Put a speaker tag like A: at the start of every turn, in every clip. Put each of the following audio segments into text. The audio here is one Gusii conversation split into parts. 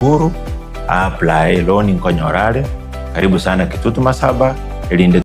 A: Esukuru, a-apply loan nkonyora are, karibu sana Kitutu Masaba erinde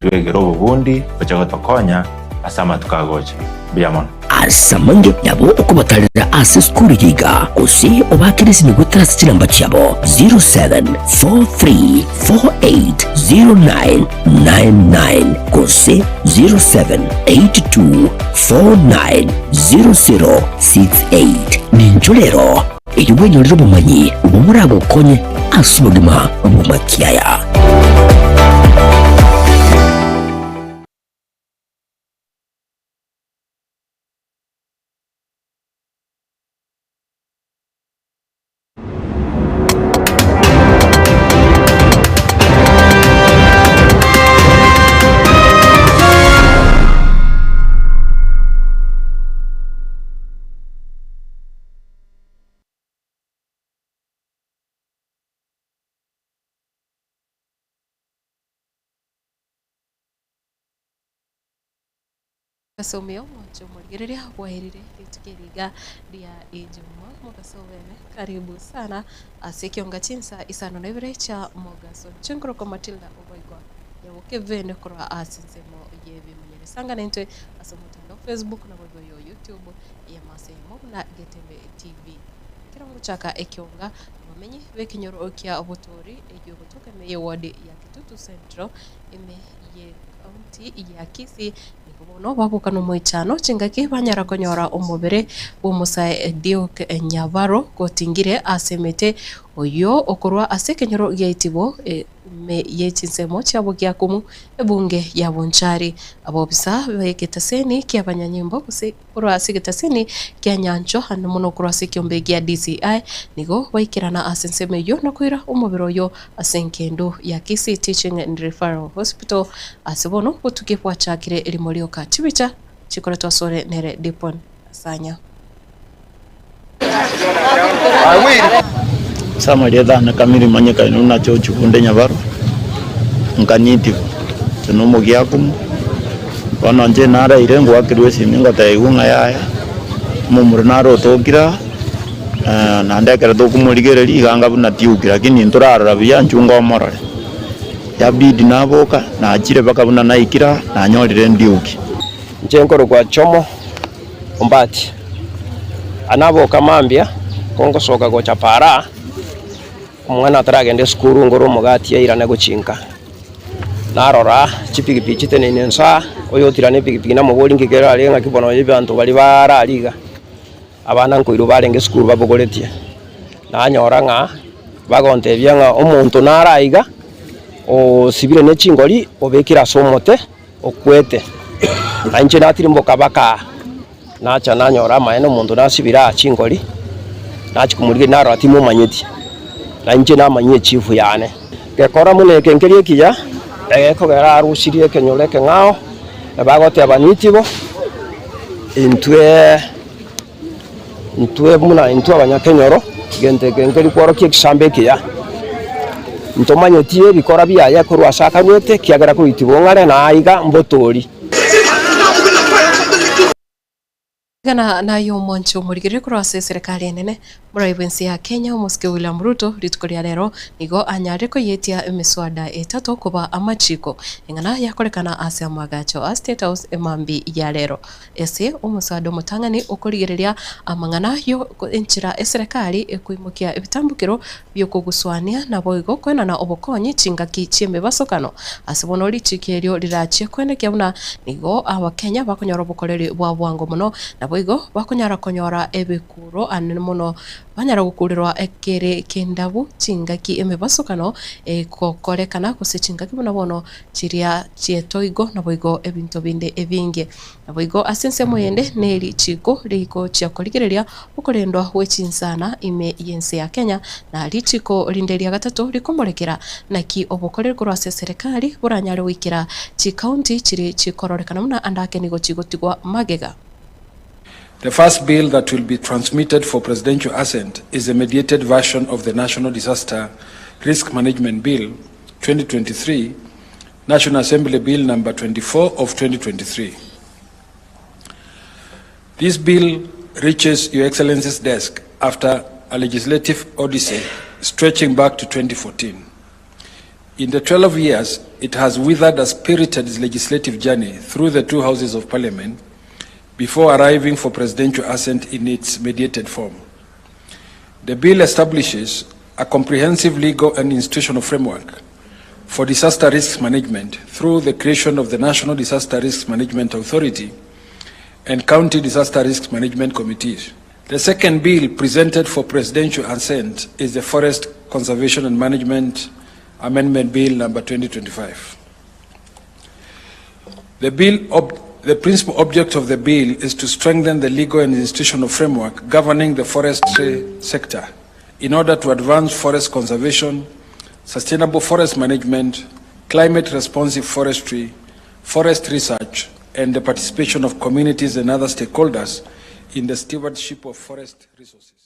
A: twegere obobundi gocha gotokonya ase amatuko agocha. Mbuya mono.
B: Ase amange nabo okobatarera ase esukuru eye iga, gose obaakere esimi goetera ase chinamba chiabo 0743480999 gose 0782490068. Nincho rero Erio bwenyorere obomanyi obwo boragokonye ase obogima bw'amakiaya.
C: Ase omuya omwancho omorigereria bwaerire rituko eri iga ria Ijumaa mogaso obene karibu sana ase ekionga chinsa isano na ibere chia mogaso chinkoroko Matilda oboigwa nyaboke bene korwa ase ensemo y'ebimanyereri sangana intwe ase omotandao Facebook naboigo yo YouTube y'amase eyemo buna Getembe TV. Ekero ngochaka ekionga, abamenyi b'ekenyoro kia Obotoori eyio egotoka ime y'eward ya Kitutu Central ime ye county ya Kisii nigo bono bagoka nomoichano chingaki banyara konyora omobere bw'omosae Duke Nyabaro gotingire ase emete oyio okorwa ase ekenyoro gia Itibo Ime ye chinsemo chiabo giakumu ebunge ya Bonchari. Abobisa b'egetaseni ki'abanyanyimbo gose korwa ase egetaseni kia Nyanchwa ande mono korwa ase ekiombe gia DCI nigo baikerana ase ensemo eyio na koira omobere oyo ase engendu ya Kisii Teaching and Referral Hospital ase bono obotuki bwachakire erimo rioka chibicha chikoretwa asore nere Dipon Asanya.
D: Ase amarieta ane kamiri manyekaine buna George Bunde Nyabaro, nkanitibo, inche na omogiakumu, bono inche naraire ngoakerwa esimi ngotebiwa ng'a yaya, omomura nare otokire aa, naende ekero tokomorigereria iga anga buna tiuki lakini ntorarora buya inchuo ngomorore. Yabidi naboka, nachire mpaka buna naikire aa, nanyorire ndiuki.
E: Inche nkorokwa Jomo Ombati, Anaboka mambia, kongosoka gocha para, omwana ataragenda esukuru ngore omogati airane gochia nka. Narora chipikipiki chiteneine inse aa, oyotira ne epikipiki namoboria nki kere aria ng'aki bono abanto baria bare aria iga, abana nkoirwa barenge esukuru babogoretie. Nanyora ng'a bagontebia ng'a omonto nare aiga, osibire ne chingori obekire ase omote. Okwete, na inche natirimboka baka nacha nanyora amaene omonto nasibire aa chingori, nachia komorigereria narora timomanyeti, na inche namanyie echifu yane. Gekora buna eke nkeri ekiya, egekogera arusirie ekenyoro ekeng'ao, bagoteba nitibo, intwe Intwe buna intwe abanyakenyoro, egento eke nkeri kworokia egesambo ekiya. Ntomanyeti ebikora biaye korwa ase akaruete, ekiagera koitibwa ong'are na aiga mbotoori.
C: Rigana naye omwanche omorigereria korwa ase eserekari enene, Omorai bw'ense ya Kenya omosike William Ruto rituko ria rero nigo anyarire koyetia emiswada etato koba amachiko eng'ana yakorekana ase amagacho a State House emambi ya rero. Ase omosaada omotang'ani okorigereria amang'ana yo enchera eserekari ekoimokia ebitambokero bi'okogusuania naboigo koenana obokonyi chingaki chi'emebasokano. Ase bono richiko erio rirachie koenekia buna nigo abakenya bakonyora obokoreri bwa bwango mono naboigo bakonyara konyora ebikuro anene mono banyara gokurerwa ekere ki'endabu chingaki emebasokano egokorekana gose chingaki buna bono chiria chi'etoigo naboigo ebinto binde ebinge. Naboigo ase ensemo eyende nerichiiko rigochia korigereria okorendwa gwe chinsana ime y'ense ya Kenya, na richiiko rinde ria gatato rikomorekera naki obokoreri korwa ase eserekari boranyare goikera chikaunti chiria chikororekana buna ande ake nigo chigotigwa magega.
F: The first bill that will be transmitted for presidential assent is a mediated version of the National Disaster Risk Management Bill 2023 National Assembly Bill Number 24 of 2023. This bill reaches Your Excellency's desk after a legislative odyssey stretching back to 2014. In the 12 years, it has withered a spirited legislative journey through the two houses of parliament before arriving for presidential assent in its mediated form. The bill establishes a comprehensive legal and institutional framework for disaster risk management through the creation of the National Disaster Risk Management Authority and County Disaster Risk Management Committees. The second bill presented for presidential assent is the Forest Conservation and Management Amendment Bill number 2025. The bill ob- the principal object of the bill is to strengthen the legal and institutional framework governing the forestry sector in order to advance forest conservation, sustainable forest management, climate responsive forestry, forest research, and the participation of communities and other stakeholders in the stewardship of forest resources.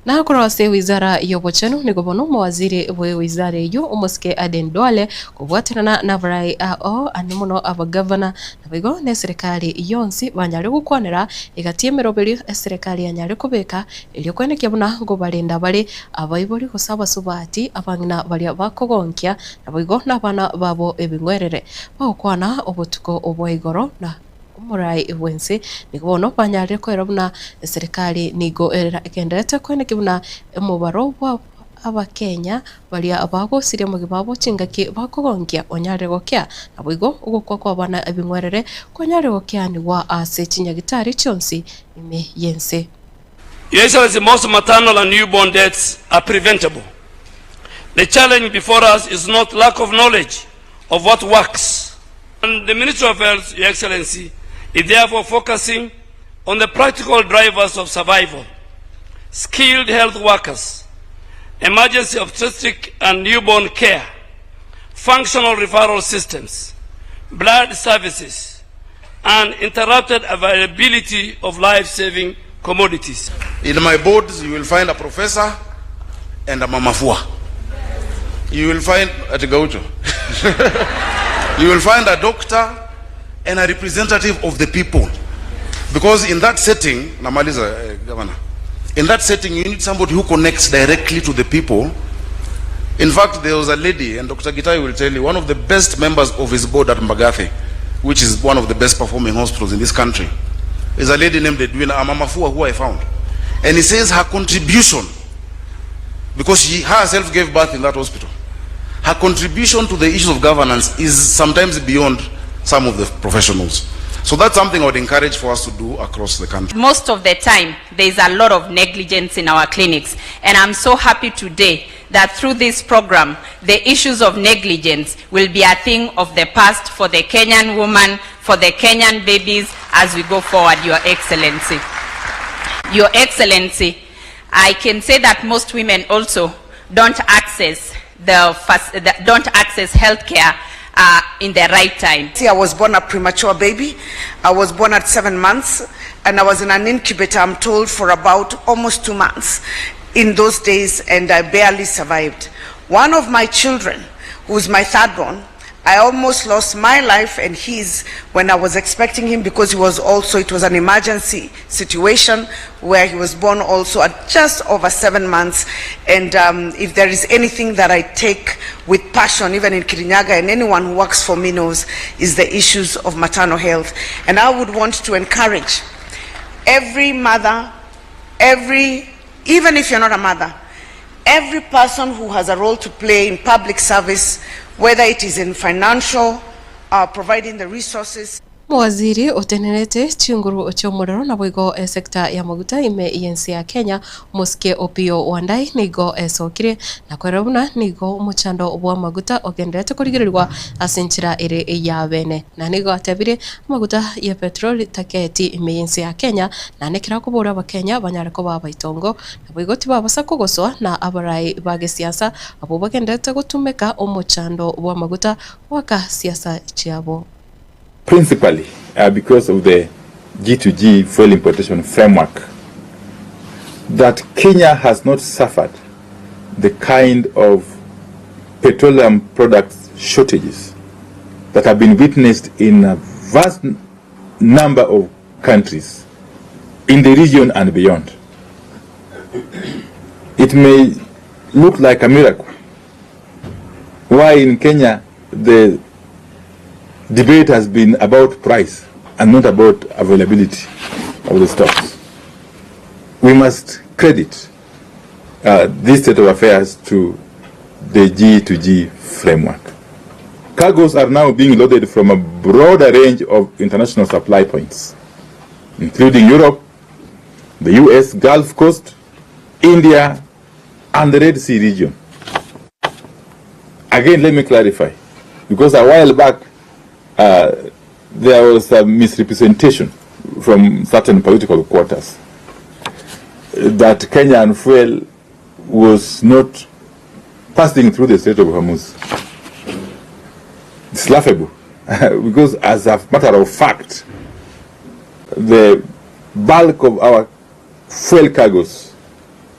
C: Na korwa ase ewizara y'obochenu nigo bono omowaziri bw'ewizara eyio omosike Aden Duale kobwaterana nabarai ao ande mono abagavana naboigo neserikari yonsi banyare gokwanera egati y'emeroberio eserekari yanyare kobeka erio koenekia buna nkobarenda bare abaibori gose abasubati abang'ina baria bakogonkia naboigo nabana babo ebing'werere bagokwana obotuko obwa igoro na Omorai bw'ense nigo bono banyarire koera buna eserekari nigo egendererete koenekia buna omobaro bwa Abakenya baria bagosiria omogima obo chingaki bakogonkia onyarire gokea, naboigo ogokwa kw'abana ebing'werere konyarire gokeanigwa ase chinyagitari chionsi ime y'ense.
G: Your Excellency, most maternal and newborn deaths are preventable. The challenge before us is not lack of knowledge of what works. And the Ministry of Health, Your Excellency, is therefore focusing on the practical drivers of survival, skilled health workers, emergency obstetric and newborn care, functional referral systems, blood services, and interrupted availability of life-saving commodities.
H: In my boards, you will find a professor and a mamafua. You will find at Gaucho. you will find a doctor and a representative of the people. Because in that setting, Namaliza, eh, Governor, in that setting, you need somebody who connects directly to the people. In fact, there was a lady, and Dr. Gitai will tell you, one of the best members of his board at Mbagathi, which is one of the best performing hospitals in this country, is a lady named Edwina Amamafua, who I found. And he says her contribution, because she herself gave birth in that hospital, her contribution to the issues of governance is sometimes beyond some of the professionals. So that's something I would encourage for us to do across the country.
I: Most of the time, there's a lot of negligence in our clinics. And I'm so happy today that through this program, the issues of negligence will be a thing of the past for the Kenyan woman, for the Kenyan babies as we go forward, Your Excellency. Your Excellency, I can say that most women also don't access the, the don't access healthcare in the right time.
J: See, I was born a premature baby. I was born at 7 months, and I was in an incubator, I'm told, for about almost 2 months in those days, and I barely survived. One of my children, who's my third born, I almost lost my life and his when I was expecting him, because he was also, it was an emergency situation where he was born also at just over 7 months. And if there is anything that I take with passion, even in Kirinyaga, and anyone who works for me knows, is the issues of maternal health. And I would want to encourage every mother, even if you're not a mother, every person who has a role to play in public service, whether it is in financial, providing the resources.
C: Omowaziri otenenerete chinguru chi'omorero naboigo esecta y'amaguta ime y'ense ya Kenya, Omosike Opiyo Wandayi nigo esokire na kwerora buna nigo omochando bw'amaguta ogendererete korigererigwa ase enchera ere eyabene. Na nigo atebire amaguta ya petroli taketi ime y'ense ya Kenya naende ekero akobora abakenya banyare koba abaitongo Naboigo tibabasa kogoswa na abarai ba gesiasa abwo bagendererete gotumeka omochando bw'amaguta goaka siasa chiabo.
K: Principally because of the G2G fuel importation framework that Kenya has not suffered the kind of petroleum products shortages that have been witnessed in vast number of countries in the region and beyond. It may look like a miracle why in Kenya the debate has been about price and not about availability of the stocks. We must credit uh, this state of affairs to the G2G framework. Cargoes are now being loaded from a broader range of international supply points, including Europe, the US Gulf Coast, India, and the Red Sea region. Again, let me clarify, because a while back uh, there was a misrepresentation from certain political quarters that Kenyan fuel was not passing through the Strait of Hormuz. It's laughable because, as a matter of fact, the bulk of our fuel cargoes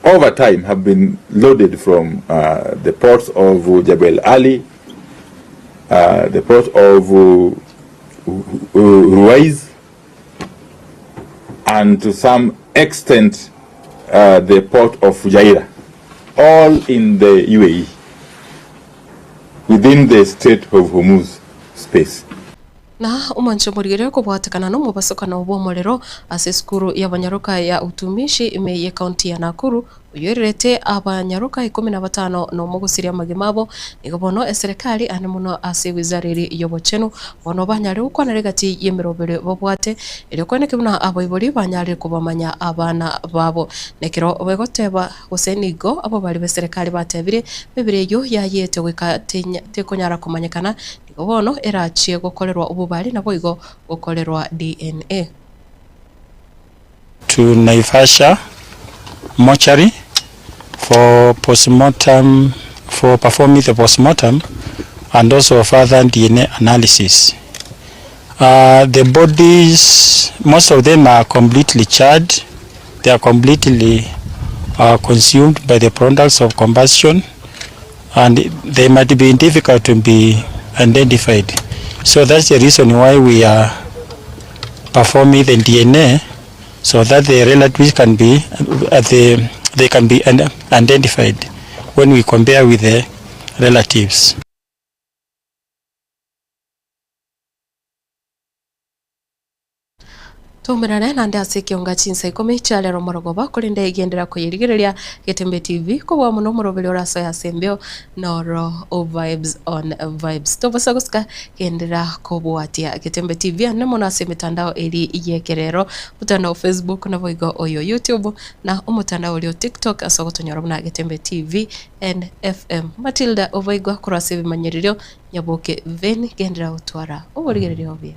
K: over time have been loaded from uh, the ports of Jebel Ali, uh, the port of uh, Ruwais, and to some extent uh, the port of Fujairah, all in the UAE, within the Strait of Hormuz space.
C: Na omwancho omorigereria okobwatekana nomobasokano bw'omorero ase esukuru y'abanyaroka ya Utumishi ime y'ecounty ya Nakuru, oyoirerete abanyaroka ikomi na batano nomo gosiria amagima abo, nigo bono eserekari ande mono ase ewizara eria y'obochenu bono banyare gokwanera egati y'emeroberi babwate erio koeneke buna abaibori banyarire kobamanya abana babo. Nekero begoteba gose nigo ababari b'eserekari batebire mebere eyio yayete goika tekonyara komanyekana Nigo bono erachie gokorerwa obobari naboigo gokorerwa DNA.
L: To Naivasha mortuary for postmortem, for performing the postmortem and also further DNA analysis. Uh, the bodies, most of them are completely charred. They are completely uh, consumed by the products of combustion and they might be difficult to be identified. So that's the reason why we are performing the DNA so that the relatives can be uh, the, they can be identified when we compare with the relatives.
C: Toumerane naende ase ekionga chinsa ikomi chia rero morogoba, korende genderera koyerigereria Getembe TV, kobua mono omoroberi orasoe ase embeo noro Vibes on Vibes. Tobosa gosika genderera kobwatia Getembe TV ande mono ase emetandao eri y'ekerero, omotandao o Facebook naboigo oyo YouTube na omotandao oria o TikTok ase ogotonyora buna Getembe TV and FM. Matilda Obaigwa korwa ase ebimanyererio Nyaboke Veni, genderera gotwara oborigereria obuya.